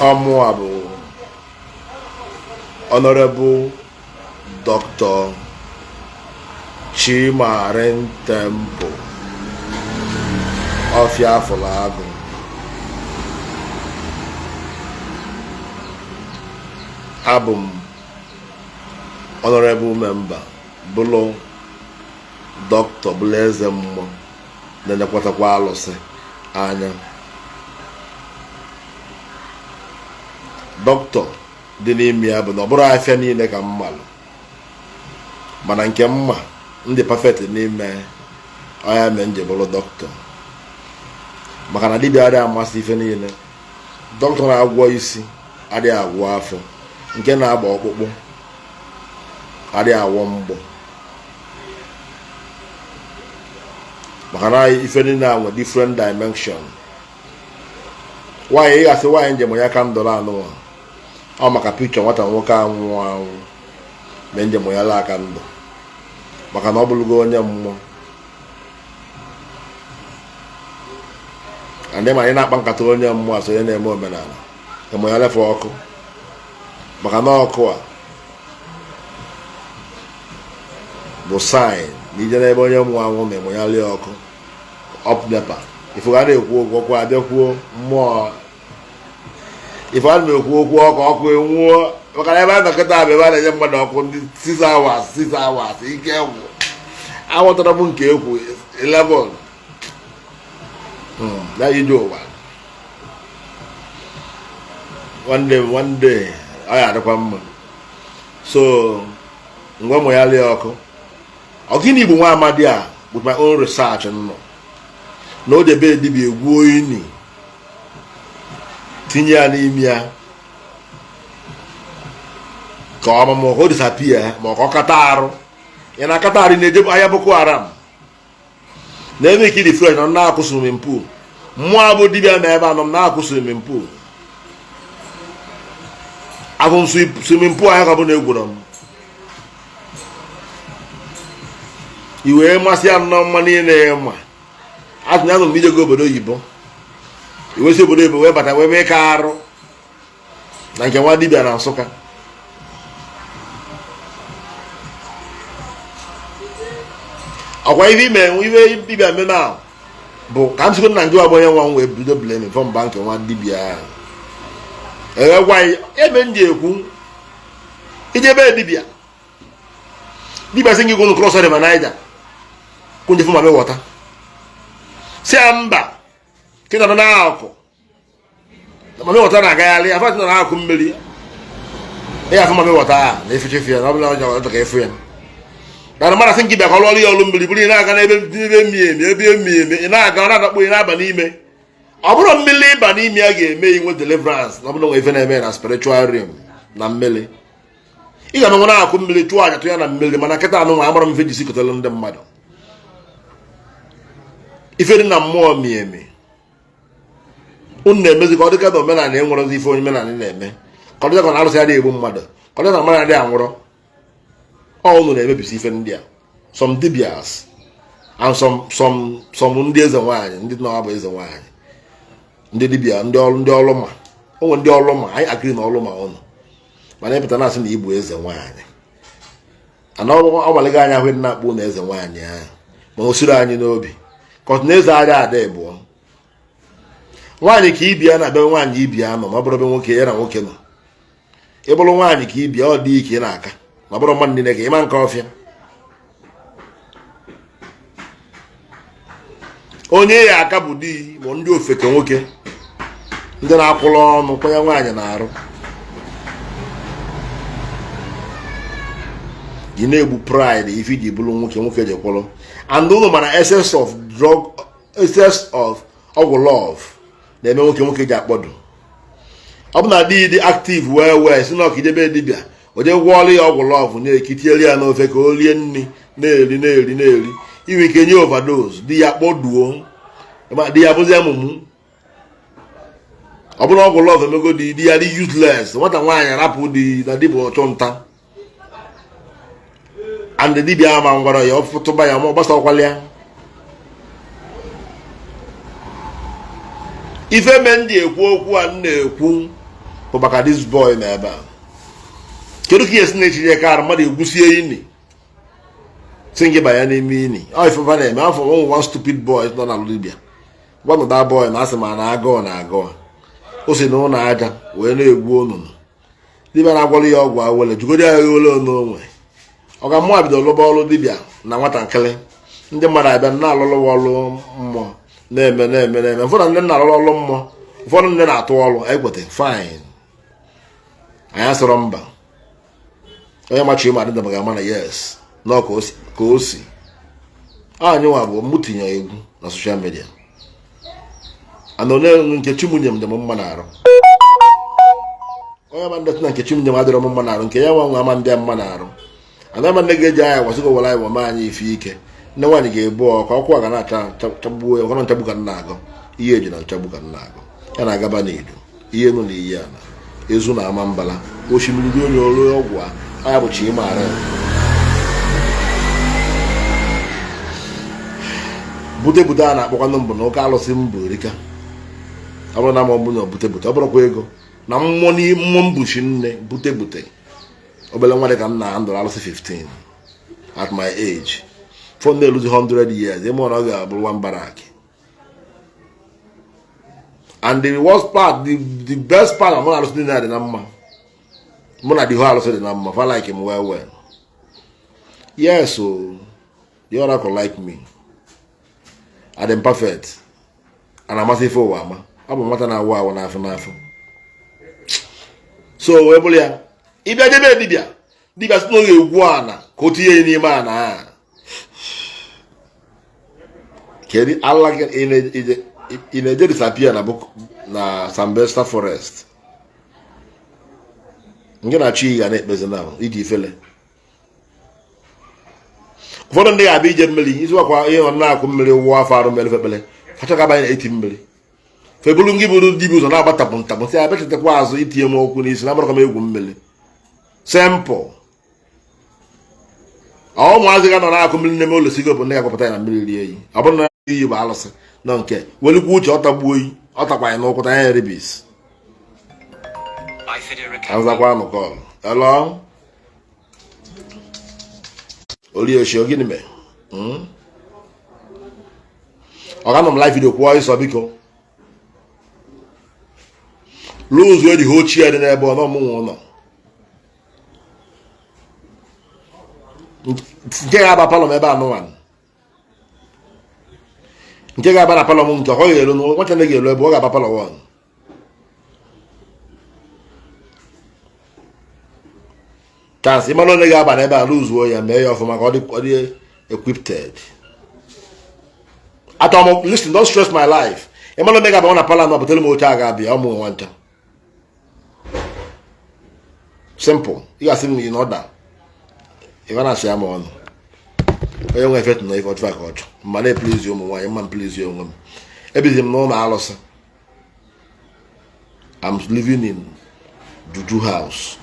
Ọ mụwa bụ Honorable Dr. Chimarin Temple Ọfịa Fụlụ Agụ. Abụ m honorable member, bụlụ dọkịta, bụlụ eze mmụọ na-elekọtakwa alụsị anya. Dọkịta dị n'ime ya bụ na ọ bụrọ afịa niile ka m malụ, mana nke m ma m dị perfect n'ime ọ ya mee m ji bụrụ dọkịta, maka na dibịa adịghị amasị ife niile. Dọkịta na-agwọ isi adịghị agwọ afọ, nke na-agba ọkpụkpụ adịghị awọ mgbọ, maka na ife niile a nwe different dimension. Nwaanyị ị ga-asị nwaanyị njem ya candle anụnwa, ọ maka picture nwata nwoke anwụ anwụ mee njem ya la candle, maka na ọ bụrụgo onye mmụọ. Ndị ma anyị na-akpa nkata onye mmụọ so onye na-eme omenala eme ya lefe ọkụ, maka na ọkụ a bụ sign na ije n'ebe onye mmụọ anwụ na eme ya lie ọkụ up NEPA. Ife ga na-ekwu okwu ọkụ abịakwuo mmụọ, ife a na-ekwu okwu ọkụ, ọkụ enwuo, maka na ebe a nọ kịta bụ ebe a na-enye mmadụ ọkụ ndị 6 hours, 6 hours ike gwụ. Aghọtara m nke ekwu 11 ya ije ụwa. One day, one day ọ ya adịkwa mma. So ngwa mụ ya lie ọkụ. Ọ gịnị bụ nwa amadi a? With my own research nọ na o debe dibịa egwuo ini tinye ya n'ime ya ka ọ ma ka o disappear, ma ọ ka ọ kata arụ. Ị na-akata arụ, na-eje ahịa Boko Haram na-eme ka ịdị fresh nọ na-akụ swimming pool. Mmụọ bụ dibịa na ebe anọ m na-akụ swimming pool, akụ m swimming pool anya ka bụ na egwuru m i wee masị ya nnọọ mma niile ma atụ ya nụ m ijego obodo oyibo, iwesi obodo oyibo wee bata wee mee ka arụ na nke nwa dibịa na Nsụka. Ọkwa ife ime ife dibịa mmemme ahụ bụ ka m sikwa na ndị ọgbọ onye nwa m wee bido blame fọ mba nke nwa dibịa ahụ. Ewe gwa ebe m ji ekwu ijebe dibịa, dibịa sị gị gwụnụ cross river Niger kwụnye fụ mami water, si ya mba kịta nọ n'akụ mami water na-agagharị afọ nọ n'akụ mmiri ya afụ mami water a na-efechefu ya na ọ bụla ọjọọ ọjọọ ka efu ya na mmadụ asị gị bịa ka ọ lụọrọ ya ọlụ mmiri bụrụ ị na-aga n'ebe ebe emi emi ebe emi emi ị na-aga ọ na-adakpo ị na-aba n'ime. Ọ bụrụ mmiri ịba n'ime ya ga-eme inwe deliverance na ọ bụrụ nwe ife na-eme na spiritual realm na mmiri ị ga-amenwe na-akụ mmiri chụọ aja tụ ya na mmiri. Mana kịta anụ nwa amara m ife jisi kọtara ndị mmadụ ife dị na mmụọ mi emi. Unu na-emezi ka ọ dịka na omenala enwerọzi ife onye omenala na-eme, ka ọ dịka na arụsị adịghị egbu mmadụ, ka ọ dịka na mmadụ adịghị anwụrọ. Ọ unu na-emebisi ife ndị a. Some dibias and some ndị eze nwaanyị, ndị na-abụ eze nwaanyị, ndị dibia, ndị ọrụ, ndị ọrụ ma onwe ndị ọrụ ma anyị agree na ọrụ ma ụnụ, mana ịpụta na-asị na ịbụ eze nwaanyị ana ọ malịga anya ahụ na-akpọ na eze nwaanyị ahụ, mana o siri anyị n'obi ka ọ na eze adị ada ịbụọ nwaanyị ka ibia na be nwaanyị ibia nọ, ma ọ bụrụ be nwoke ya na nwoke nọ. Ị bụrụ nwaanyị ka ibia ọ dị ike na-aka ma bụrụ mmadụ niile ka ịma nke ọfịa onye ya aka bụ di ma ndị ofeke nwoke ndị na-akwụrụ ọnụ kwenye nwaanyị na-arụ ị na-egbu pride ife iji bụrụ nwoke nwoke ji kwụrụ. And ụnụ mana excess of drug, excess of ọgwụ love na-eme nwoke nwoke ji akpọdụ. Ọ bụ na di dị active wee wee si na ọka ijebe dibịa o jee gwọọrọ ya ọgwụ love na-ekitiere ya n'ofe ka o rie nri na-eri na-eri na-eri inwe ike nye overdose di ya kpọduo di ya bụzi amụmụ. Ọ bụrụ ọgwụ love emego di di ya dị useless, nwata nwaanyị rapụ di na di bụ ọchụ nta and dibịa ama ngwara ya ọfụtụba ya ma ọ gbasakwala ya. Ife me ndị ekwu okwu a m na-ekwu Bụ maka this boy na ebe a. Kedu ka ihe si na-echinye ka arụ mmadụ egwusie ini si gị banye n'ime ini? Ọ ifefa na-eme afọ ụmụ. One stupid boy nọ na dibịa gwanụ that boy na asị ma na agụụ na agụụ o si n'ụlọ aja wee na-egwu onunu. Dibịa na-agwọrọ ya ọgwụ awele jugoro ya ole onwe ọ ga mmụọ bido lụba ọrụ dibịa na nwatakịrị. Ndị mmadụ abịa na-alụlụ ọrụ mmụọ, na-eme, na-eme, na-eme. Ụfọdụ ndị na-alụrụ ọrụ mmụọ, ụfọdụ ndị na-atụ ọrụ ekwete. Fine, anyị asọrọ mba. Onye machi ịma adịda ga-ama na yes nọ ka o si anyị nwa bụ mụ tinye egwu na social media ana onye nke chimunye m dị m mma na-arụ. Onye ma ndị na nke chimunye m adịrọ m mma na-arụ, nke ya nwa nwa ama ndị mma na-arụ. Ana ma nne ga-eji anya gwasịgo were anyị mama anyị ife ike. Nne nwaanyị ga-ebu ọkụ ọkụ a ga na-acha chagbuo ya. Ọkụ nchagbu ka m na-agụ ihe eji na nchagbu ka m na-agụ ya na-agaba n'idu ihe nụ na iyi ala ezu na ama mbala osimiri dị onye ọrụ ọgwụ a anya bụ chi maara ya. Bute bute a na-akpọkwanụ mbụ na ụka alụsị mbụ erika. Ọ bụrụ na ma ọ bụ na bute bute, ọ bụrụkwa ego na mmụọ mmụọ mbuchi nne bute bute. Obere nwa dị ka m na ndụrụ alụsị 15 at my age fọ na-eluzi 100 years ịmụ na ọ ga-abụrụ one barrack. And the worst part, the best part, mụ na alụsị niile dị na mma. Mụ na the whole alụsị dị na mma. Fa like him well well. Yes o, the oracle like me. I am perfect. A na-amasị ife ụwa ama. Ọ bụ nwata na-awụ awụ n'afọ n'afọ. So wee bụrụ ya, ịbịa jebe dibịa, dibịa sị na ọ ga-egwu ana ka o tinye ya n'ime ana a. Kedu ala gị ị na-eje disappear na na Sambisa Forest nke na-achọ ga na-ekpezi na iji ifele. Ụfọdụ ndị ga-abịa ije mmiri isi wakwa ihe nọ na-akụ mmiri wụọ afọ arụ mmiri fekpele kacha ka abanye na-eti mmiri febulu ngị buru dibịa ụzọ na-agbatapụ ntapụ sị abịa chetakwa azụ itinye m okwu n'isi na agbara m egwu mmiri. Simple. Ụmụazị ga nọ na-akụ mmiri n'ime ụlọ sigo bụ ndị ga-akwapụta ya na mmiri rie eyi. Ọ bụrụ na iyi bụ alụsị nọ nke welikwa uche ọ tagbuo oyi ọ takwa ya n'ụkwụ tanya ya rabies. Azakwa nụ call. Hello, Olieshi, gịnị mere? Ọ ga-anọ m live video kwuo ịsọ biko lụzụ eji ha ochie dị n'ebe ọ nọ mụ nwe ụlọ nke ga-aba parlour m ebe anụnwa nke ga-aba na parlour m nke ọ ga-elu nwata na ga-elu ebe ọ ga-aba parlour 1 chance. Ịmara onye ga-aba n'ebe a lụzuo ya, mee ya ọfụma ka ọ dị equipped. Atọ m, listen, don't stress my life. Ịmara onye ga-aba na parlour ma butere m oche a ga-abịa ọmụ nwa ncha. Simple. Ị ga-asị m in order ị ga na-asị ya ma ọnụ onye nwe efe na ife ọchụ ka ọ chọ mma na-eplease ụmụ nwaanyị mma mplease onwe m. Ebizi m n'ụlọ alụsị. I'm living in Juju house.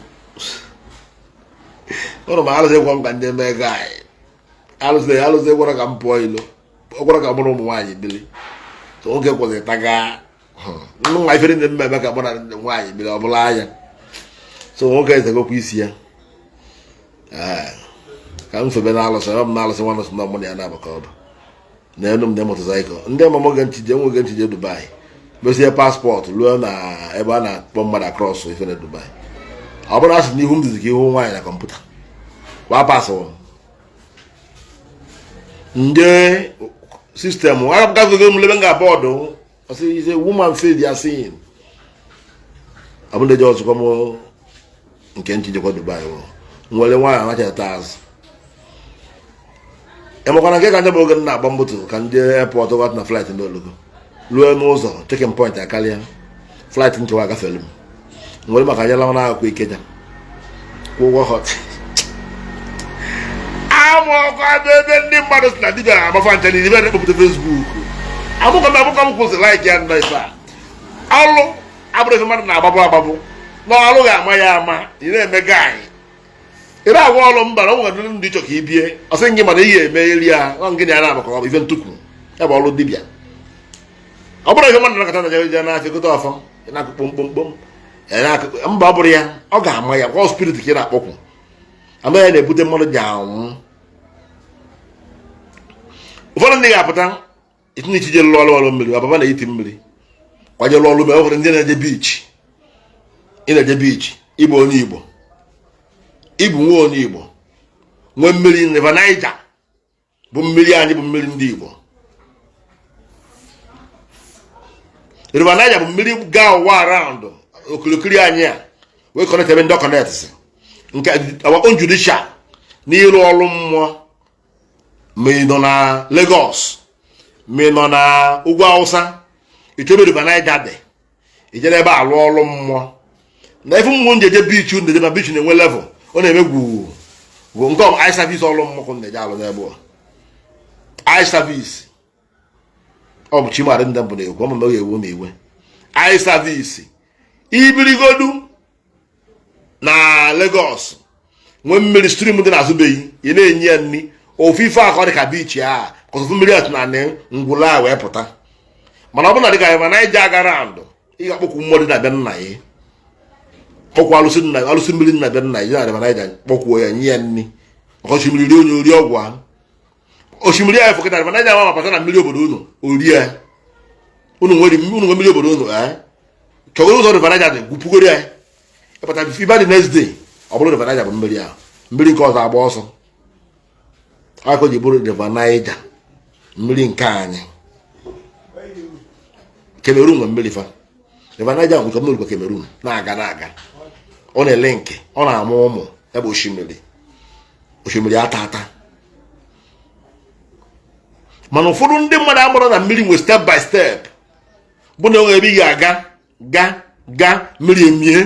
Ụlọ m alụsị gwa m ka ndị mee guy alụsị alụsị gwara ka m pụọ ilo ọ gwara ka mụrụ ụmụ nwaanyị bili. So nwoke kwụsịrị taga nwa ifere ndị mmemme ka mụ na nwaanyị bili ọ bụla anya. So nwoke ezegokwa isi ya ka m febe na alụsị ọ m na alụsị nwa nọsị na mụ na ya na-abụ ka ọ bụ na enu m ndị motorcycle ndị amam oge nchije nwoge nchije Dubai mesie passport ruo na ebe a na-akpọ mmadụ across ife na Dubai. Ọ bụrụ asị n'ihu m dịzi ka ihu nwaanyị na kọmputa kwa pasị ndị system agafego m lebe nga bọọdụ ọsị is a woman face they are seeing. Ọ bụrụ ndị ọzụkọ m nke nchijekwa Dubai nwere nwaanyị anachata azụ emekwana nke ka ndị bụ oge m na-agba moto ka ndị airport got na flight ndị ologo ruo n'ụzọ checking point akarịa flight nkewa agafere m nwere maka anyela n'akụkụ Ikeja kwụ ụgwọ hot amụọkọ ebe ndị mmadụ si na dibịa agbafa nche n'ibe na-ekpopụta Facebook. Amụkọ m amụkọ m kwụsị like ya nọ ife a ọlụ abụrụ ife mmadụ na-agbabụ agbabụ na ọlụ ga-ama ya ama. Ị na-eme guy ị na-agwa ọlụ mba na o nwere ndị ịchọ ka ị bie ọ sị gị mana ị ga-eme eri ya ọ gị na ya na-amakọ ọ bụ ife ntukwu ya bụ ọlụ dibịa. Ọ bụrụ ife mmadụ nakọta na je n'afịa gote ọfọ ị na-akụ kpomkpomkpom Mba, ọ bụrụ ya, ọ ga-ama ya kwa spirit ka ị na-akpọkwu ama ya na-ebute mmadụ ji anwụ. Ụfọdụ ndị ga-apụta itinye ichije lụọ ọrụ ọrụ mmiri, ọbaba na iti mmiri kwaje lụọ ọrụ mmiri. Ụfọdụ ndị na-eje beach, ị na-eje beach, ịbụ onye Igbo, ịbụ nwa onye Igbo nwee mmiri River Niger bụ mmiri anyị, bụ mmiri ndị Igbo. River Niger bụ mmiri gaa ụwa around okirikiri anyị a wee connect ebe ndị ọ connect si nke our own judicial na ịrụ ọrụ mmụọ. Ma ị nọ na Lagos, ma ị nọ na ugwu Awụsa, ichebe River Niger dị, ijere ebe a lụọ ọrụ mmụọ na ife mmụọ. Njeje beach njeje na beach na-enwe level, ọ na-eme gwuu gwuu nke eye service. Ọrụ mmụọ na-eje alụ n'ebe eye service. Ọ bụ Chimadị ndị mbụ na-ekwu ọmụ na ewu m iwe eye service. Ibirigodu na Lagos nwee mmiri stream dị n'azụ beghị, ị na-enye ya nri ofu ife akọ dị ka beach a kọsọfụ mmiri atụ na anị ngwụla a wee pụta. Mana ọ bụrụ na dịka ma Naija aga round, ị ga-akpọkwu mmụọ dị na be nna ya, kpọkwu alụsị nna, alụsị mmiri nna be nna ya na Naija, kpọkwuo ya, nye ya nri maka osimiri rie onye ori ọgwụ ahụ. Osimiri ahụ fọkịtara ma Naija ma bata na mmiri obodo unu orie unu nwere unu nwe mmiri obodo unu ee chọgoro ụzọ River Niger dị gwupugoro ya ịpụta ibe the next day, ọ bụrụ River Niger bụ mmiri ahụ, mmiri nke ọzọ agba ọsọ aka o ji bụrụ River Niger mmiri nke anyị. Cameroon nwe mmiri fa River Niger nwekwa mmiri kwa Cameroon na-aga na-aga, ọ na-ele nke ọ na-amụ ụmụ ya bụ osimiri, osimiri ata ata. Mana ụfọdụ ndị mmadụ amụrụ na mmiri nwe step by step, bụ na onwe ebe ị ga-aga ga ga mmiri emie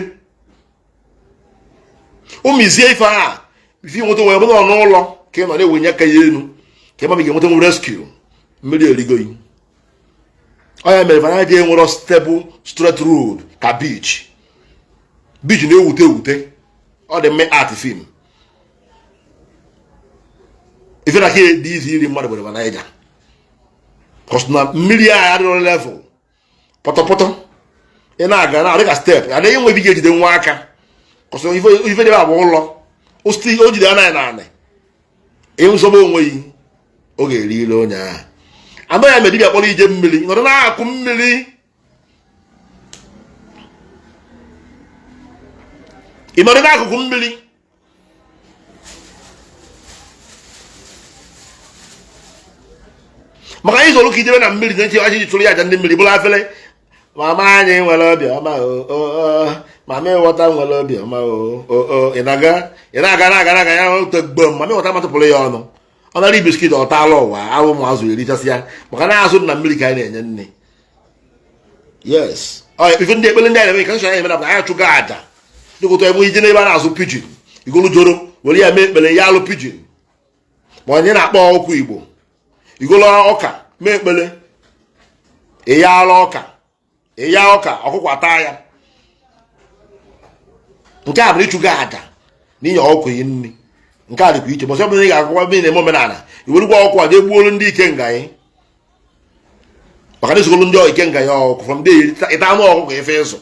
ụmụizie ife a ife nweta onwe ebe nọ n'ụlọ ka ị nọ na-ewenye aka ya elu ka ị ma ga-enweta nwe rescue. Mmiri erigoyi ọ ya mere River Niger enwero stable straight road ka beach. Beach na-ewute ewute, ọ dị mma art film. Ife na ka dị izi iri mmadụ bụ River Niger, cos na mmiri a adịrọ level pọtọpọtọ, ị na-aga na adị ka step, adịghị nwe ebe ị ga-ejide nwa aka, cos ife debe abụ ụlọ o jide anaghị na anị ịnzọba onwe yi ọ ga-eri ile onye ahụ. Anaghị eme dibịa kpọrọ ije mmiri nọrọ na-akụ mmiri. Ị nọrọ n'akụkụ mmiri maka anyị zọrọ ka ijebe na mmiri na nche achị chụrụ ya aja ndị mmiri bụrụ afele. Mama anyị nwere obi ọma o, mama ịghọta nwere obi ọma o. Ị na-aga ị na-aga na-aga na-aga ya ote gbom mama ịghọta matụpụrụ ya ọnụ, ọ nara biscuit ọ taala ụwa ahụ ụmụ azụ erichasị ya, maka na azụ dị na mmiri ka anyị na-enye nne. Yes, ife ndị ekpere ndị anyị na-eme ka nsọ anyị eme na anyị achụga aja dịka ebe ije n'ebe a na-azụ pigeon, igolu joro were ya mee ekpere ya alụ pigeon, ma onye na-akpọ ọkụ Igbo igolu ọka mee ekpere ịya alụ ọka, ịya ọka ọkụkọ ata ya. Nke a bụ ịchụga aja n'inye ọkụ yi nri. Nke a dịkwa iche. Bọsị ọbụla ị ga-akụkwa ebe ị na-eme omenala, iwerukwa ọkụ a jee gbuolu ndị ikenga anyị, maka na isogolu ndị ikenga ya ọkụ from there ịta anụ ọkụkọ ife ịzụ.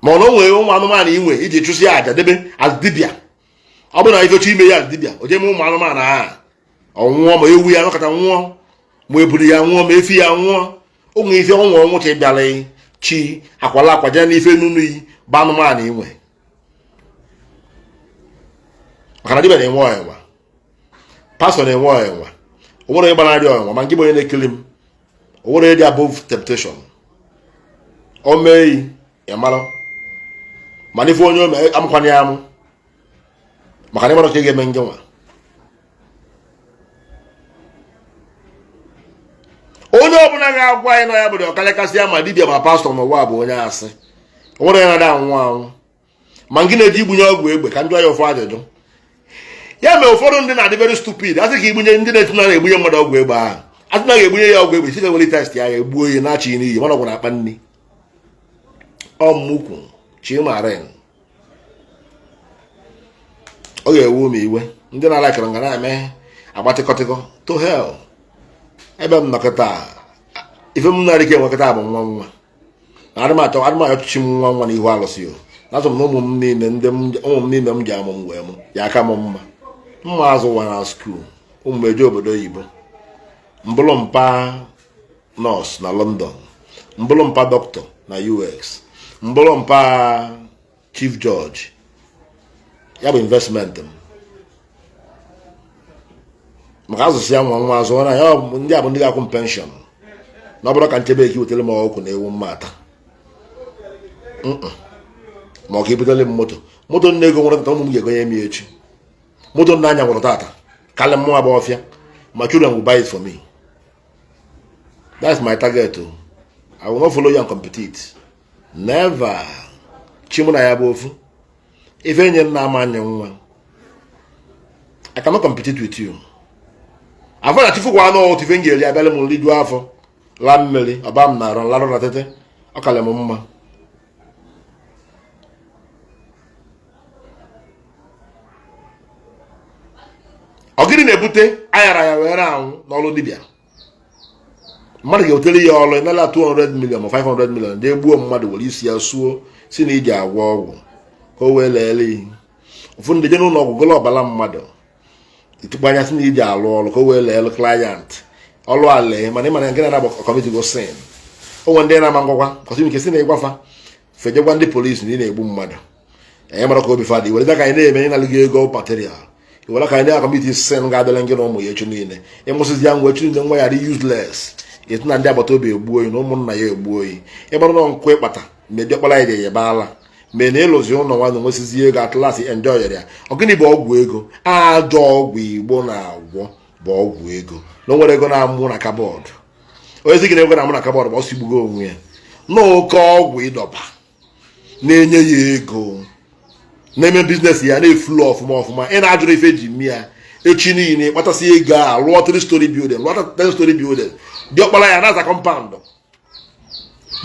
Ma ọ na o nwere ụmụ anụmanụ inwe iji chụsị aja debe as dibịa, ọ bụrụ na ifechi ime ya as dibịa, o jee mee ụmụ anụmanụ ahụ ọ nwụọ, ma ewu ya nọkọta nwụọ, ma eburu ya nwụọ, ma efi ya nwụọ, o nwere ife ọnwụ ọnwụ chi bịara chi akwala akwa jee n'ife nunu yi bụ anụmanụ inwe, maka na dibịa na-enwe ọnwa, pastọ na-enwe ọnwa, o nwere onye gbanarị ọnwa. Ma nke bụ onye na-ekiri m, o nwere onye dị above temptation. O mee yi ya mara, mana ife onye ome amụkwana ya amụ, maka na ịmara ka ị ga-eme nge nwa. Onye ọbụla ga-agwa anyị na ya bụ ọkalịkasị ya ma dibịa ma pastọ n'ụwa bụ onye asị. O nwere onye na-ada anwụ anwụ. Ma nke na-eji igbunye ọgwụ egbe ka njụ ya ụfọdụ ajụjụ ya mere ụfọdụ ndị na-adị very stupid, asị ka igbunye ndị na-etu na na-egbunye mmadụ ọgwụ egbe ahụ, asị na ga-egbunye ya ọgwụ egbe si ga-ewere test ya, ya egbuo ya na-achị n'iyi, mana ọgwụ na-akpa nri ọmụkwu Chimarin. Ọ ga-ewe m iwe ndị na-alakịrị nga na-eme agbatịkọtịkọ to hell. Ebe m nọkọta, ife m nara ike nwekọta bụ nwa nwa. Adịmachọ adịmachọchi m nwa nwa n'ihu alụsị o. Na-azụ m na ụmụ m niile, ndị ụmụ m niile m ji amụ m wee mụ ya aka m mma mma azụwa na school. Ụmụ m eje obodo oyibo, mbụlụ mpa nurse na London, mbụlụ mpa dọkịta na US, mbụlụ mpa chief judge. Ya bụ investment m maka azụsị ya nwa nwa azụ na ya. Ndị a bụ ndị ga-akwụ m pension na ọ bụrụ ka nchebe eke wetara m ọkụ na ewu mma ata ma ọ ka ebutere m moto. Moto nna ego nwere tata, ụmụ m ga-egonye m ya echi. Moto nna anya nwụrụ tata kalị mmụọ agba ọfịa. My children will buy it for me. That's my target o. I will not follow you and compete, never. Chi mụ na ya bụ ofu ife nye nna ama anya nwa. I cannot compete with you. Afọ na chifu gwa anụ otu ife m ga-eri abịala m nrijuo afọ laa mmiri ọba m na-arụ larụ na tete ọ kalị m mma. Ọ gịnị na-ebute ayara ya were anwụ n'ọrụ dibịa? Mmadụ ga-ewetara ya ọrụ ịnala 200 million ma 500 million, jee gbuo mmadụ, were isi ya suo, si na iji agwọ ọgwụ ka o wee leele ihe. Ụfọdụ ndị je n'ụlọ ọgwụ golo ọbara mmadụ itukpa anya, si na iji alụ ọrụ ka o wee leele client ọrụ ale. Mana ịmana nke na-agba commit go sin. O nwere ndị na-ama ngwakwa kọsị nke si na ịgwafa fejekwa ndị polisi na ị na-egbu mmadụ. Anyị mara ka obi fadị were ka anyị na-eme ịnalụ gị ego material, iwere ka anyị na-a commit sin ga-adịrị gị na ụmụ ya echi niile. Ịmụsịzi ya nwa echi niile, nwa ya dị useless, etu na ndị agbata obi egbuo oyi na ụmụnna ya egbuo oyi. Ịgbara na nkụ ịkpata mgbe diọkpara ya ga-eyebe ala mgbe na ịlụzi ụlọ nwa na nwesizi ego atlas enjoy ya. Ọ gịnị bụ ọgwụ ego? Ajọ ọgwụ Igbo na-agwọ bụ ọgwụ ego na o nwere ego na-amụ na cupboard. Onye sị gị na ego na-amụ na cupboard bụ ọsọ igbugo onwe ya n'oke ọgwụ ịdọba na-enye ya ego, na-eme business ya na-efulu ọfụma ọfụma. Ị na-ajụrụ ife eji mme ya echi niile kpatasị ego a, lụọ 3 story building, lụọ 10 story building, diọkpara ya na-aza compound,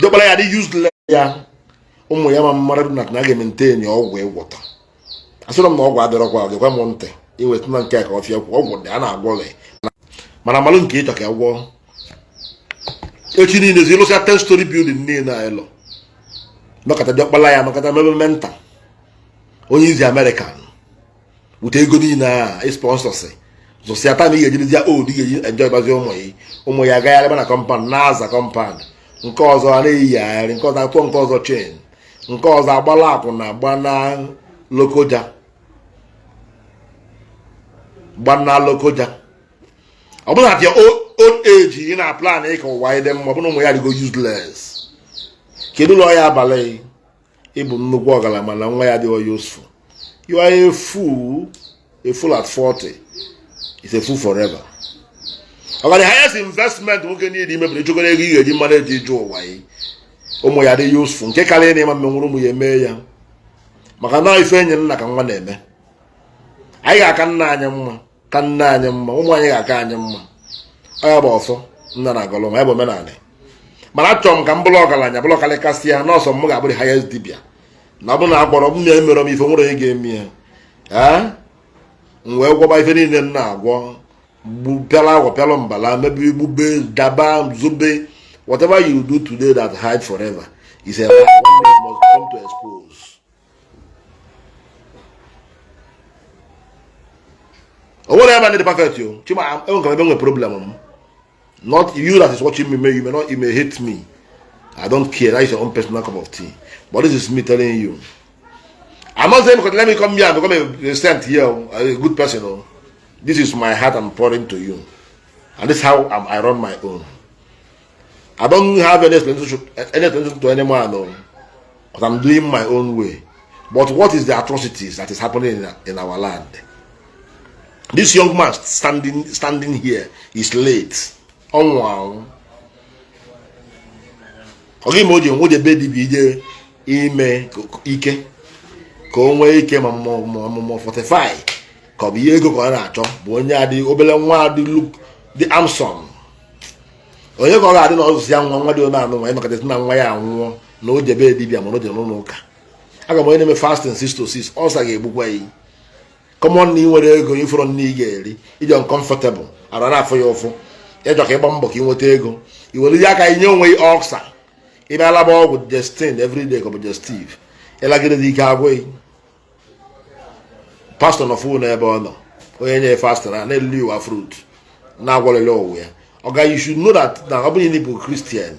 diọkpara ya dị useless ya ụmụ ya ma mmadụ na na ga-emaintain ọgwụ ịgwọta. Asịrọ m na ọgwụ adịrọkwa gekwa m ntị iweta na nke a ka ọfịa kwụ ọgwụ dị a na-agwọle, mana malụ nke ịchọ ka ya gwọọ echi niile zi ịlụsịa 10 story building niile a ịlụ nọkọta diọkpara ya nọkọta mebe mentor onye izi American wute ego niile a sponsors zụsịa time ị ga-ejirizi ya old ị ga-eji enjoy bazi ụmụ ya. Ụmụ ya agagharị na compound na-aza compound, nke ọzọ a na-eyigharị, nke ọzọ atụọ, nke ọzọ chain, nke ọzọ agbala akwụna gbana Lokoja, gbana Lokoja. Ọ bụrụ na at your old age ị na-plan ịka ụwa dị mma, ọ bụrụ ụmụ ya adịgo useless, kedu ụlọ ya abalị ịbụ nnukwu ọgaranya mana nwa ya adịghị useful? You are a fool. A fool at 40 is a fool forever. Ọgara highest investment nwoke niile imebiri ịchọgoro ego ị ga-eji mmanụ eji ije ụwa yi ụmụ ya dị useful, nke karịa na ịma mmenwuru ụmụ ya eme ya maka na ife enyi nna ka nwa na-eme. Anyị ga-aka nna anyị mma, ka nna anyị mma, ụmụ anyị ga-aka anyị mma. Ọ ya bụ ọfọ nna na agọlụ ma ya bụ omenala. Mana achọrọ m ka m bụrụ ọgaranya, bụrụ ọkarịkasị ya nọọsọ m ga-abụrụ highest dibịa na ọ bụrụ na akpọrọ m na emere m ife nwere onye ga-eme ya. Ee, m wee gwọba ife niile m na-agwọ, pịala agwọ, pịalụ mbala, mebe igbube daba zobe. Whatever you do today that hide forever is a lie. One day it must come to expose. O nwere ebe ndị dị perfect o chima enwe ka ebe nwere problem m. Not you that is watching me. May you may not, you may hate me, I don't care. That is your own personal cup of tea, but this is me telling you. I'm not saying because let me come here and become a saint here, a good person. Oh, this is my heart I'm pouring to you, and this is how I run my own. I don't have any explanation to any man, oh, but I'm doing my own way. But what is the atrocities that is happening in our land? This young man standing here is late. Ọnwụ anwụ ọ gị ma o ji nwe be dibịa ije ime ike ka o nwee ike ma ọmụmụ 45 ka ọ bụ ihe ego ka ọ na-achọ bụ onye adị obere nwa adị look dị amson onye ka ọ ga-adị na ọzụzụ ya nwa nwa dị ome anụ nwa ịnọkọta na nwa ya anwụọ na o jebe dibịa mana o jere n'ụlọ ụka. Aga m onye na-eme fasting 6 to 6 ọsa ga-egbukwa ya. Common na ị nwere ego ifụrọ nne ị ga-eri iji uncomfortable ara na-afụ ya ụfụ. Ịchọ ka ịgba mbọ ka ị nweta ego, i were aka inye onwe gị ulcer. Ị bịa laba ọgwụ Gestin everyday ka ọ bụ Gestive, ịlagide dị ike agwụghị. Pastọ nọ fụ n'ebe ọ nọ, onye nye fasting na na-elili ụwa fruit na-agwọlịla ụwa ya. Ọga, you should know that na ọ bụrụ na ị bụ Christian,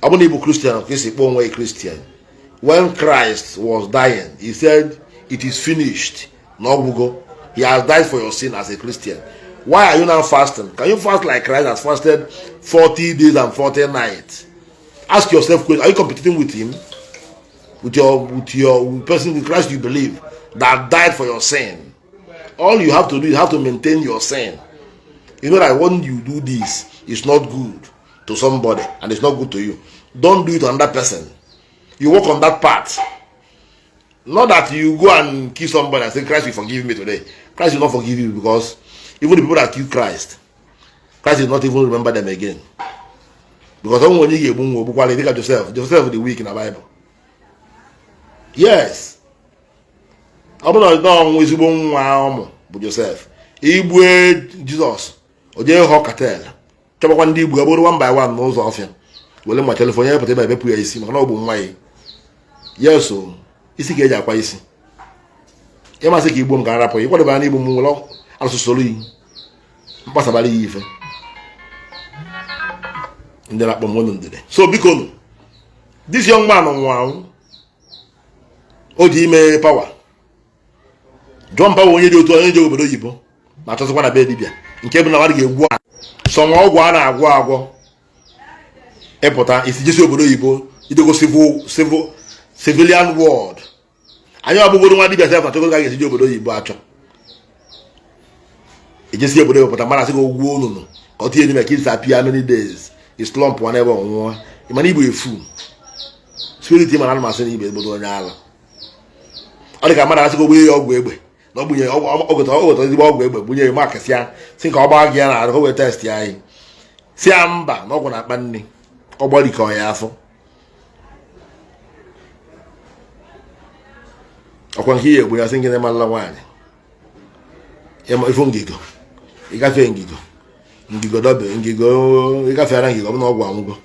ọ bụrụ na ị bụ Christian, ka esi kpọọ onwe gị Christian, when Christ was dying, he said, "It is finished." Na ọgwụgo. He has died for your sin. As a Christian, why are you now fasting? Can you fast like Christ has fasted 40 days and 40 nights? Ask yourself question: are you competing with him, with your with person, with Christ you believe that died for your sin? All you have to do is have to maintain your sin. You know that when you do this, it's not good to somebody and it's not good to you. Don't do it to another person. You work on that part, not that you go and kill somebody and say, "Christ will forgive me today." Christ will not forgive you, because even the people that kill Christ, Christ will not even remember them again, because onwe onye ga-egbu nwa ogbukwala, dịka Joseph. Joseph dị weak na Bible. Yes, ọ bụrụ na ọnwụ ezigbo nwa ọmụ bụ Joseph igbue Jizọs, o jee họ cartel, chọbakwa ndị Igbo, bụrụ one by one n'ụzọ ọfịa, were ma telephone ya pụta ebe ebepụ ya isi, maka na ọ bụ nwa ya. Yes o, isi ka eji akwa isi. Ịmasị ka igbo m ka arapụ ịkwadebe na igbo m nwere asụsụ iyi mkpasabara ya ife ndị na-akpọ m nwenu ndịrị. So biko nụ, this young man nwụrụ anwụ, o ji ime power John Power, onye dị otu onye ji obodo oyibo na-achọsịkwa na be dibịa, nke bụ na mmadụ ga-egwu sọ nwa ọgwụ a na-agwọ agwọ ịpụta isi jesi obodo oyibo idego civilian world. Anyị ọbụgoro nwa dibịa sef na-achọgo ka a ga-esi obodo oyibo achọ ejesi obodo oyibo pụta, mara asị gị ogwuo onunu ka ọ tinye n'ime ka disappear many days, is slump one ebe ọnwụnwa. Mana igbo efu spirit, mana ana masị na igbo ezigbote onye ala. Ọ dị ka mmadụ asị gị ogbunye ya ọgwụ egbe na ọ gbunye ọgwụ, ezigbo ọgwụ egbe, bunye ya makasịa, si ka ọ gbaa gị ya na arụ ka o wee test ya. Anyị si ya mba, na ọgwụ na-akpa nne ọ gbarikọ ya afọ. Ọkwa nke ihe egbu ya sị ngị na nwaanyị ifu ngigo, ịgafe ngigo, ngigo dobe ngigo, ịgafere ngigo, ọ bụ na ọgwụ anwụgo.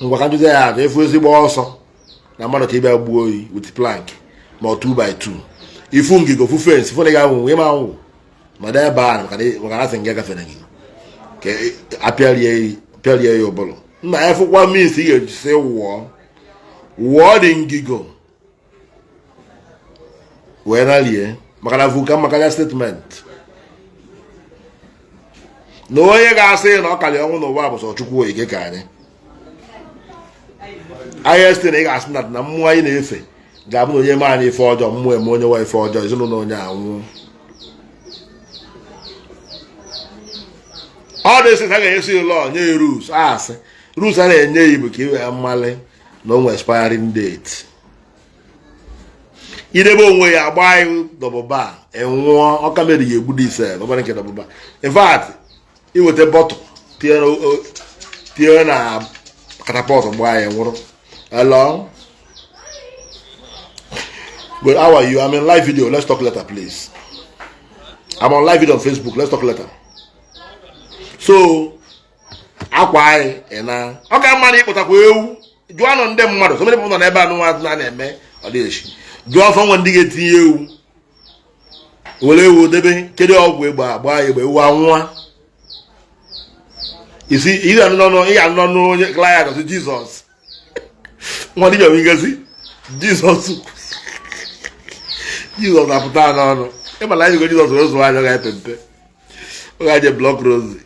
Ngwa, ka njụzi ya atụ efu ezigbo ọsọ na mmadụ ka ịbịa gbuo oyi with plank ma ọ 2 by 2, ifu ngigo, fu fence, fụ na ị ga-anwụ, ịma anwụ nọdụ ebe ahụ, maka na asị nga gafere ngigo ka apịarie ya ụbụrụ nna ya. Fụkwa means ị ga-eji sị wụọ wụọ dị ngigo wee nalie, maka na vuka maka ya statement na onye ga-asị na ọ karị ọnwụ n'ụwa bụ sọ Chukwu ike ka anyị anyị site na ị ga-asị na mmụọ anyị na-efe ga-abụ na onye eme anyị ife ọjọọ, mmụọ eme onye nwa ife ọjọọ, ezinụlọ onye anwụ. Ọ dị sị a ga-enyesi lọ nye ya rules, asị rules a na-enye ya bụ ka ị wee mmalị na o nwere expiring date. Idebe onwe ya agba anyị double bar, enwụọ ọka mere ya egbu dị ọbara nke double bar. In fact, iweta bottle tinye na catapult gbaa ya, nwụrụ. Hello, good, how are you? I'm in live video. Let's talk later, please. I'm on live video on Facebook. Let's talk later. So akwa anyị ị na ọ ka mma na ịkpụtakwa ewu. Jụọ nụ ndị mmadụ. So many people nọ n'ebe a nụnwa na na-eme ọ dị echi. Jụọ afọ nwe ndị ga-etinye ewu, were ewu debe, kedu ọgwụ egbe agba ya egbe, ewu anwụọ. Isi ị ga-anụ n'ọnụ, ị ga-anụ n'ọnụ onye client ọsị Jizọs nwa dibịa bụ ngozi Jizọs. Jizọs na-apụta n'ọnụ. Ịma na anyị go Jizọs wee zụọ anyị, ọ ga-epe mpe, ọ ga-eje block rosary.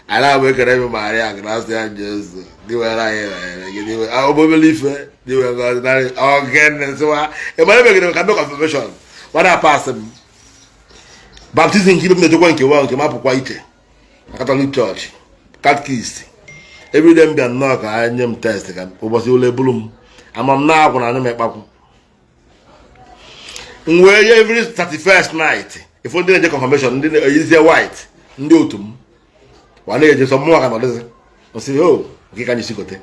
Anyị na-abụ ekere ebe Maria gracia Jesu dị were anyị were gị dị were obobele ife dị were ngọzi narị ogene sịwa ebe anyị megide ka mbe confirmation gbada pass m baptism nke ibe m na-ejekwa nke nwa nke m apụkwa iche na Catholic Church catechist. Everyday m bịa nnọọ ka ha nye m test ka ụbọchị ole bụrụ m ama m na-akwụ na anụ m ịkpakwụ m wee nye every 31st night. Ifo ndị na-eje confirmation, ndị na-eyizie white, ndị otu m wa na-eje sọ mmụọ ka nọdịzi nsị o nke ka anyị sikote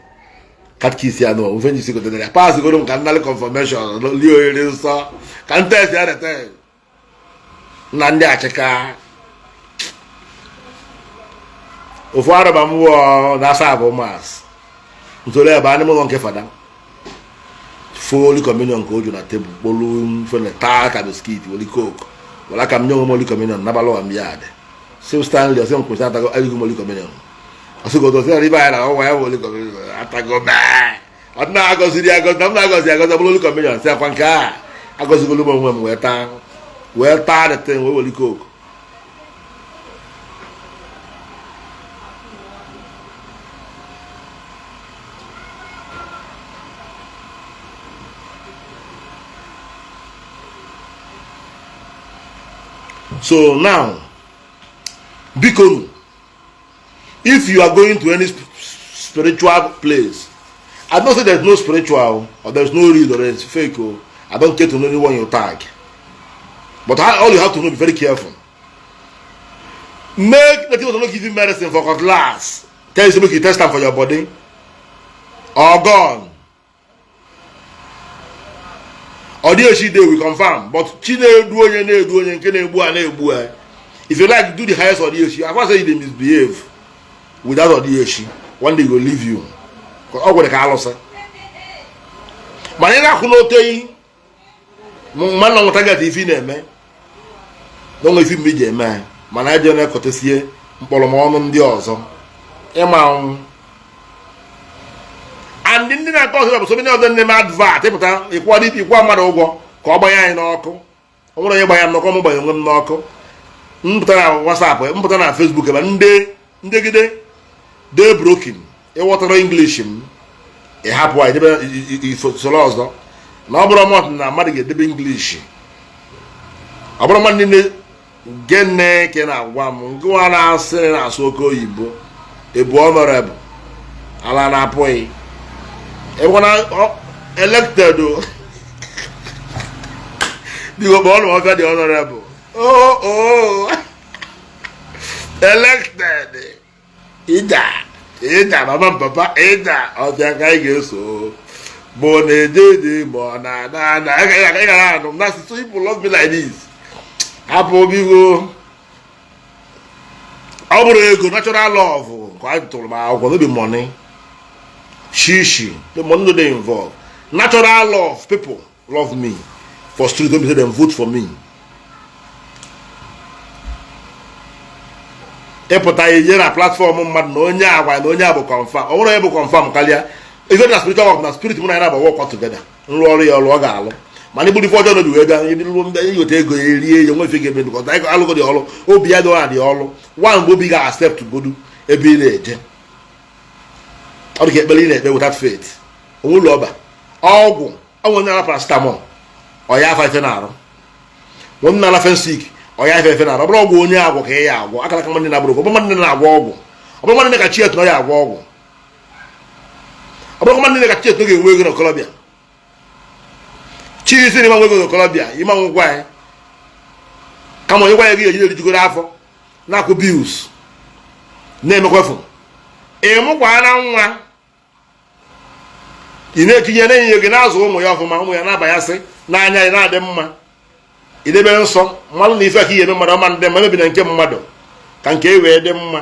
catechist ya nọ mfe nji sikote ya pass goro m ka nnalị confirmation lie oriri nsọ ka m test ya rete na ndị achịka. Ofu araba m wụọ na asa abụ mass ntoro ebe anị ụlọ nke fada fụ holy communion ka o ju na tebụl kpolu mfene taa ka biscuit weli coke were aka m nye onwe m holy communion nabalụ m ya dị si Stanley ọsị m kwụsị atago erigo m holy communion ọsị godo ọsị ibe anyị na ọnwa ya bụ holy communion atago mee ọ dị na-agọziri agọzi na m na-agọzi agọzi bụrụ holy communion si akwa nke a agọzigolu m onwe m wee taa wee taa the thing wee weli coke. So now, biko, if you are going to any spiritual place, I don't say there's no spiritual or there's no real or there's fake. Oh, I don't care to know anyone you tag. But all you have to know, be very careful. Make the people not give you medicine for cutlass. Tell you to make you test them for your body. Or gone. Ọ dị echi day we confirm, but chi na-edu onye na-edu onye nke na-egbu a na-egbu a. If you like, do the highest ọ dị echi. I say you dey misbehave without ọ dị echi, one day go leave you. Ọ gwere ka alụsị mana ị na-akwụ n'oteyi mmanụ na nweta gata ife ị na-eme na onwe ife mgbe iji eme mana eje na-ekọtasie mkpọrọmọnụ ndị ọzọ ịma anwụ. And ndị na-akọ ọzọ bụ so many of them na-eme advert ịpụta ịkwụ mmadụ ụgwọ ka ọ gbanye anyị n'ọkụ. Ọ nwere onye gbanye m n'ọkụ, m gbanye onwe m n'ọkụ. Mpụta na WhatsApp, mpụta na Facebook, ebe ndị ndegide dey broken ịghọtara English m ịhapụ anyị debe soro ọzọ na ọ bụrụ mmadụ na mmadụ ga-edebe English, ọ bụrụ mmadụ niile gịnị ka ị na-agwa m ngwa na-asị na-asụ oke oyibo ebu honorable ala na-apụghị ịbụkwana elected o biko kpọọ ọnụ ọfịa dị honorable oh elected ịja ịja mama papa ịja ọfịa ka anyị ga-eso ma ọ na-eje eje ma ọ na-ana ana ị gara anụ m na so people love me like this. Hapụ biko, ọ bụrụ ego natural love ka anyị tụrụ m akwụkwọ, no be money shishi, the money no dey involved. Natural love, people love me for street, don't be say dem vote for me. Ịpụta ihe na platform mmadụ na onye agwa na onye a bụ confirm, ọ bụrụ onye bụ confirm karịa ife na spiritual work na spirit mụ na ya na-agba work together nrụ ọrụ ya ọrụ ọ ga-alụ mana iburu ife ọjọọ n'obi wee bịa iweta ego ya erie ya nwe ife ga-eme because alụgo dị ọrụ obi ya dịwa dị ọrụ nwa mgbe obi ga-accept godu ebe ị na-eje ọ dị ka ekpere ị na-ekpe without faith onwe ụlọ ọba ọgwụ ọnwụ onye nara paracetamol ọ ya afa ife na-arụ nwanne na-ala fensik ọ ya efe efe na-arụ ọ bụrụ ọgwụ onye agwọ ka ị ya agwọ akara aka nwanne na-abụrụ ọ bụrụ nwanne na-agwọ ọgwụ ọ bụrụ nwanne ka chi etu na ya agwọ ọgwụ ọ bụrụ nwanne ka chi etu ga-enwe ego n'okolobịa chi isi na ịma nwe ego n'okolobịa ịma nwụkwa anyị kama onye gwa ya gị eji erijugoro afọ na-akwụ bills na-emekwafu ịmụkwa na nwa ị na-etinye na-enye gị na-azụ ụmụ ya ọfụma ụmụ ya na-abanyasị n'anya ya na-adị mma idebe nsọ mmadụ na ife aka ihe eme mmadụ ọma ndị mma emebi na nke mmadụ ka nke e wee dị mma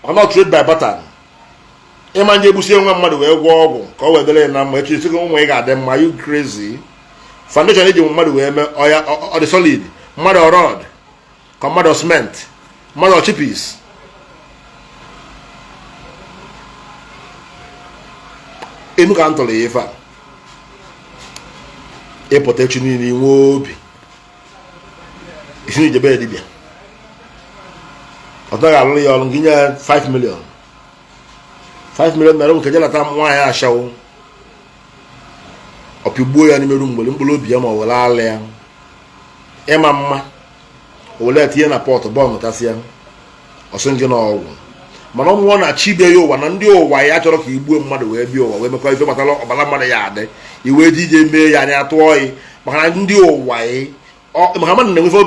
ọ not trade by pattern ịma nje egbusie nwa mmadụ wee gwọọ ọgwụ ka ọ wee dịrị ya na mma echi sị ụmụ ị ga-adị mma. You crazy? Foundation eji mmadụ wee mee ọya ọ dị solid mmadụ rod ka mmadụ cement mmadụ chipis enu ka m tụrụ ya ife a ịpụta echi niile inwe obi isi na ijebe dibịa ọ naghị alụrụ ya ọrụ gị nye ya 5 million 5 million naira nke jenata nwaanyị ashawo ọpịgbuo ya n'ime room mgbere mkpụrụ obi ya ma ọ were ala ya ịma mma o were tinye na pot bọọ ṅụtasị ya ọsị gị na ọgwụ mana ọ mụọ na chi bịa ya ụwa na ndị ụwa ya chọrọ ka igbuo mmadụ wee bịa ụwa wee mekọ ife gbasara ọbara mmadụ ya adị iwe dị ije mee ya anya tụọ yi maka na ndị ụwa ya maka mmadụ na-enwefe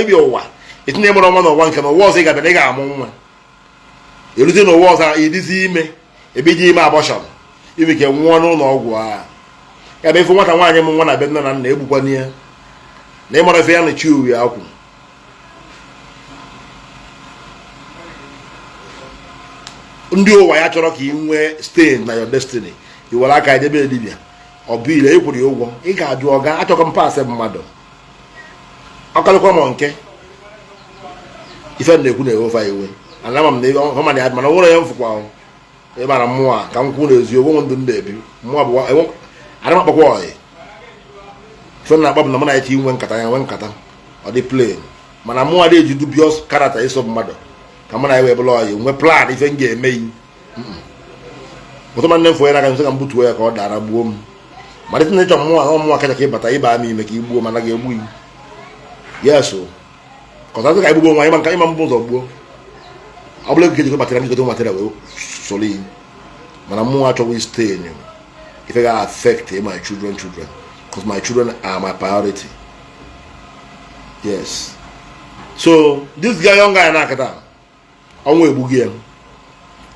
ịbịa ụwa itinye mụrụ nwa n'ụwa nke na ụwa ọzọ ị ga-abịa na ị ga-amụ nwa erute n'ụwa ọzọ ịdịzi ime ebe iji ime abortion ime ike nwụọ n'ụlọ ọgwụ a ya bụ ife nwata nwaanyị mụ nwa na be nne na nna egbukwana ya na ịmara ife ya na chi uwe akwụ. Ndị ụwa ya chọrọ ka ị nwee stain na your destiny. I were aka jebe dibịa, ọ bụ ile ị kwụrụ ya ụgwọ. Ị ga-ajụ ọga, achọkọ m paasị mmadụ ọkalịkwa m nke ife m na-ekwu na-ewefa iwe. Ana m na ebe ọ mana ya, mana o nwere ya mfụkwa ahụ ịmara mmụọ a ka m kwụ n'eziokwu. Nwe ndụ m na-ebi mmụọ bụ ana m akpọkwa ọyị. Ife m na-akpọ bụ na mụ na ya inwe nkata, ya nwee nkata, ọ dị plain. Mana mụnwa dị eji dubious character iso mmadụ ka mụ na ya wee bụrụ ọyị, nwee plan ife m ga-eme yi ụtọ. Ma nne m fụ ya n'aka nsị ka m butuo ya ka ọ dara gbuo m. Mana ịtụ na ịchọ mmụọ ahụ, mmụọ kacha ka ịbata ịba m ime ka ị gbuo, mana ga-egbu yi. Yes o, kọtasị ka igbugbo nwa ịma nka ịma mbụ ụzọ gbuo. Ọ bụla ego ejikọ batara njikọta material wee soro iyi. Mana mmụọ achọghị stain ife ga affect my children, because my children are my priority. Yes, so this guy, young guy na-akịta ọnwụ egbughị ya.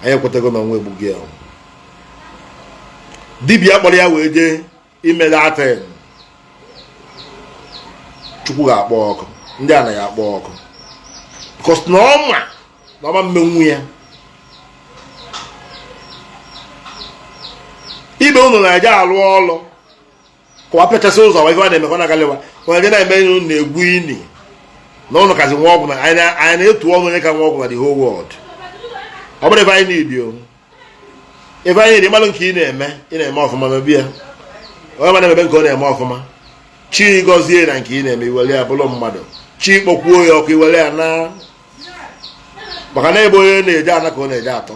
Anyị ekwetago na ọnwụ egbughị ya. Dibịa kpọrọ ya wee jee ime datin. Chukwu ga-akpọ ọkụ, ndị a na ya akpọ ọkụ, because na ọma na ọma mmenwu ya. Ibe unu na-eje alụ ọlụ kụwa pechasị ụzọ ife a na-eme ka ọ na-agaliwa onye na-eme unu na-egwu ini na ụnụ kazi nwa ọgwụ na anyị na-etu ọnụ onye ka nwa ọgwụ na the whole world. Ọ bụrụ ife anyị need o, ife anyị need ịmalụ nke ị na-eme, ị na-eme ọfụma, mebi ya. Onye ma na-emebe nke ọ na-eme ọfụma, chi gọzie na nke ị na-eme, iwere ya bụrụ mmadụ. Chi kpọkwuo ya ọkụ, iwere ya na maka na ebe onye na-eje ana ka ọ na-eje atọ.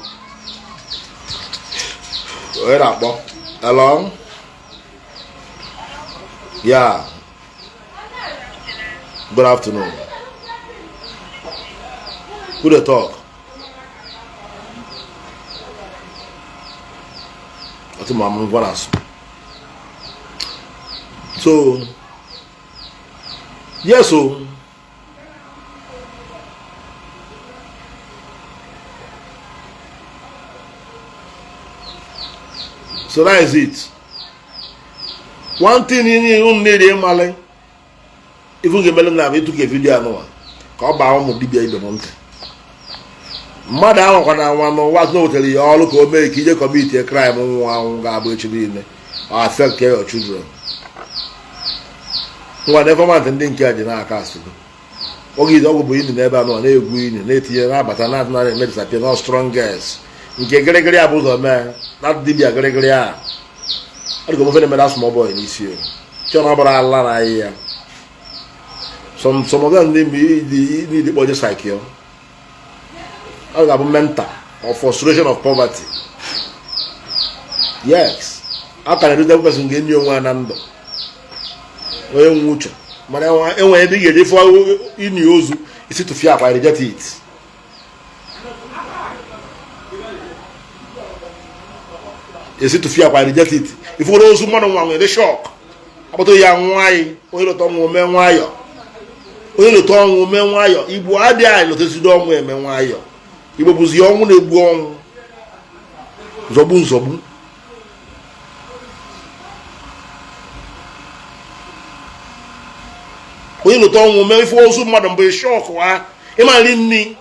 Onye na-akpọ? Hello, yeah, good afternoon. Who dey talk? Ọtí mo àmú bọ́lá. So yes o, so that is it. One thing unu na-eri ịmalị ifu ga-emere na ịtụka video anụwa ka ọ baa ụmụ dibịa ibe m ntị. Mmadụ anwakwana anwa n'ụwa sị na o wetara ya ọrụ ka o mee ka ije commit crime, nwụ anwụ ga-abụ echi niile affect your children. Ngwa na informant ndị nke a ji na-aka asịgo oge ize ọgwụ bụ ini n'ebe anụwa na-egwu ini na-etinye na-abata na na eme disappear na strongest nke gịrịgịrị a bụ ụzọ mee na dibịa gịrịgịrị a. Ọ dịka omufe na-eme small boy n'isi o chọ na ọ gbara ala na ahịhịa. Some of them need ịkpọje psycho. Ọ ga-abụ mental or frustration of poverty. Yes, a ka na-erute person ga-enye onwe ya na ndụ onye nwe uche. Mana enwere ebe ị ga-eje fụọ ini ozu isi tụfịa akwa, reject it. Esi tụfịa akwa, reject it. Ifụrụ ozu mmadụ nwa nwere shock akpọta ya nwayọ. Onye lụta ọnwụ mee nwayọ, onye lụta ọnwụ mee nwayọ. Igbo adịghị anyị lụtazido ọnwụ eme nwayọ. Igbo bụzi ọnwụ na-egbu ọnwụ, nzọgbu nzọgbu. Onye lụta ọnwụ mee ife ozu mmadụ mbụ shock ha ịmali nni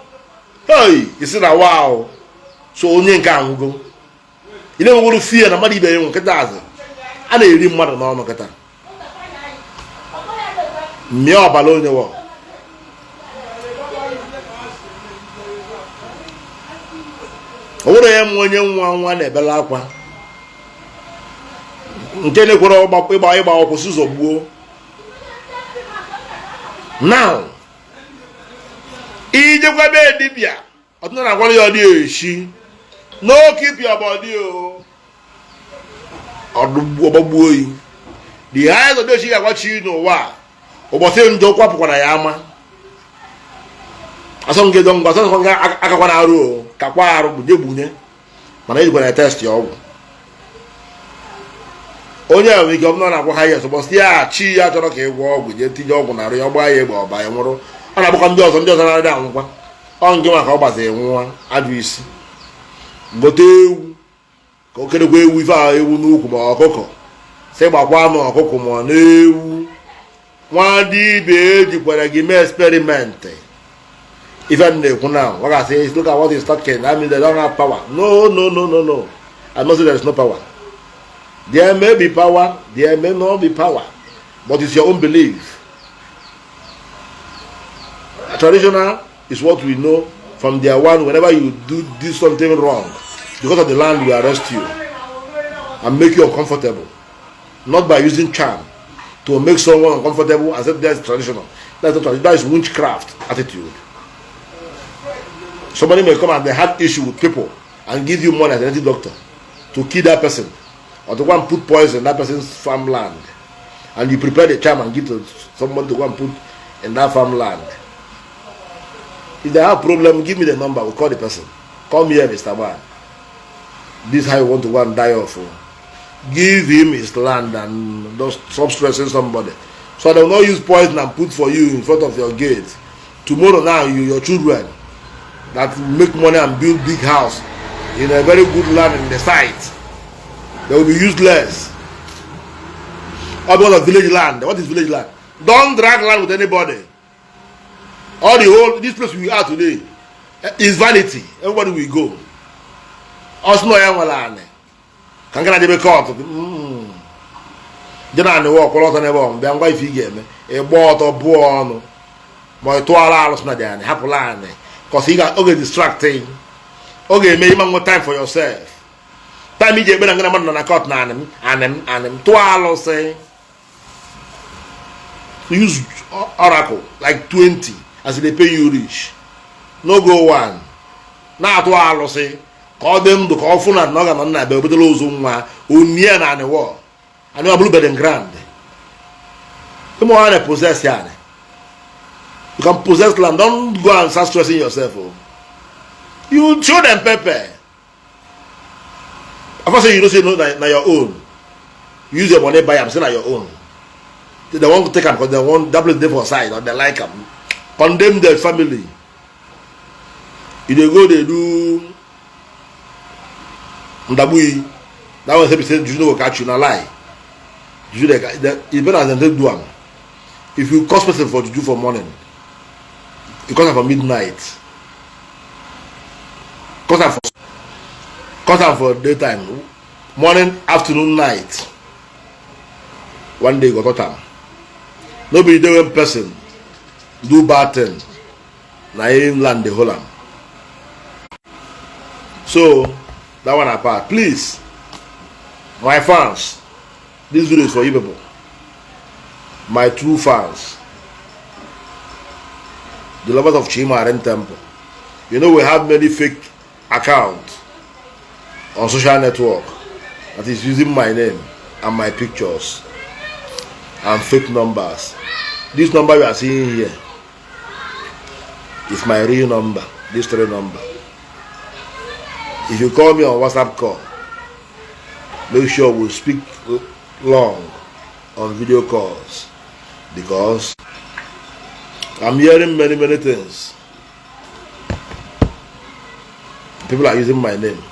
hei isi na wow. So onye nke anwụgo, ị na-enwegoro fear na mmadụ ibe ya nwe. Nkịta azụ a na-eri mmadụ n'ọnụ kịta mmịa ọbara onye wọ. O nwere ya mụ onye nwa nwa na-ebela akwa nke na-ekwere ịgba ọkwụ si ụzọ gbuo. Now ijekwa be dibịa, ọtụtụ na-agwara ya ọ dị eshi no keep your body o ọgbagbuo oyi. The highest ọdị echi ga-agwachi n'ụwa ụbọchị njọ kwapụkwara ya ama asọmgedo ngwa asọmgwa akakwana arụ o kakwa arụ gbunye gbunye. Mana ejikwara ya test ya ọgwụ onye a nwere ike ọ bụla na-agwa ha yes. Ụbọchị ya chi ya chọrọ ka ị gwọọ ọgwụ, jee tinye ọgwụ na arụ ya, gbaa ya egbe, ọba ya nwụrụ. Ọ na-agbakọ ndị ọzọ, ndị ọzọ na-adị anwụkwa. Ọ nke maka ọ gbaziri nwụwa ajụ isi gote ewu ka o kerekwa ewu ife ahụ ewu n'ukwu ma ọkụkọ sị gbakwa anụ ọkụkọ ma ọ na-ewu. Nwa dibịa ejikwara gị mee experiment. Ife m na-ekwu now, what I say is, look at what he's talking. I mean, they don't have power. No, no, no, no, no. I'm not saying there is no power. There may be power, there may not be power, but it's your own belief. Traditional is what we know from their one. Whenever you do something wrong, because of the land, we arrest you and make you uncomfortable. Not by using charm to make someone uncomfortable and say that's traditional. That's not traditional. That is witchcraft attitude. Somebody may come and they have issue with people and give you money as a native doctor to kill that person or to go and put poison in that person's farmland. And you prepare the charm and give to someone to go and put in that farmland. If they have problem, give me the number. We'll call the person. Come here, Mr. Man. This is how you want to go and die off. Oh. Give him his land and just stop stressing somebody. So they will not use poison and put for you in front of your gate. Tomorrow now, you, your children that make money and build big house in a very good land in the site, they will be useless. All because of village land. What is village land? Don't drag land with anybody. All the whole this place we are today is vanity. Everybody will go. Ọsụ na ya nwere anị ka nke na-adebe court dị na anị wọ kwụrụ ọtọ n'ebe ọ bịa ngwa ife ị ga-eme ịgba ọtọ bụọ ọnụ ma ị tụọla alụsị na dị anị hapụla anị cause ị ga oge distract ọ ga-eme ịma nwe time for yourself, time iji ekpe na ngana mmadụ nọ na court na anị m anị m anị m tụọ alụsị. Use oracle like 20 as e dey pay you reach. No go one na-atụ alụsị ka ọ dị ndụ ka ọ fụ na ọ ga-anọ nna be obetela ozu nwa onie na anịwọ anị ọ bụrụ burying ground. Ịmụ ha na possess ya anị. You can possess land. Don't go and start stressing yourself. Oh. You show them pepper. I first say you don't say no na your own. You use your money buy am, say na your own. They want to take am because they want that place dey for side or they like am. Condemn their family. You dey go dey do ndagbuyi. That one say be say juju no go catch you, na lie. Juju dey, e better as dem take do am. If you curse person for juju for morning, you curse am for midnight, curse am for daytime, morning, afternoon, night, one day you go touch am. No be the day when person do bad thing na him land dey hold am. So that one apart, please, my fans, this video is for you people, my true fans, the lovers of Chimaren Temple. You know we have many fake accounts on social network that is using my name and my pictures and fake numbers. This number you are seeing here is my real number. This three number, if you call me on WhatsApp call, make sure we speak long on video calls, because I'm hearing many, many things. People are using my name.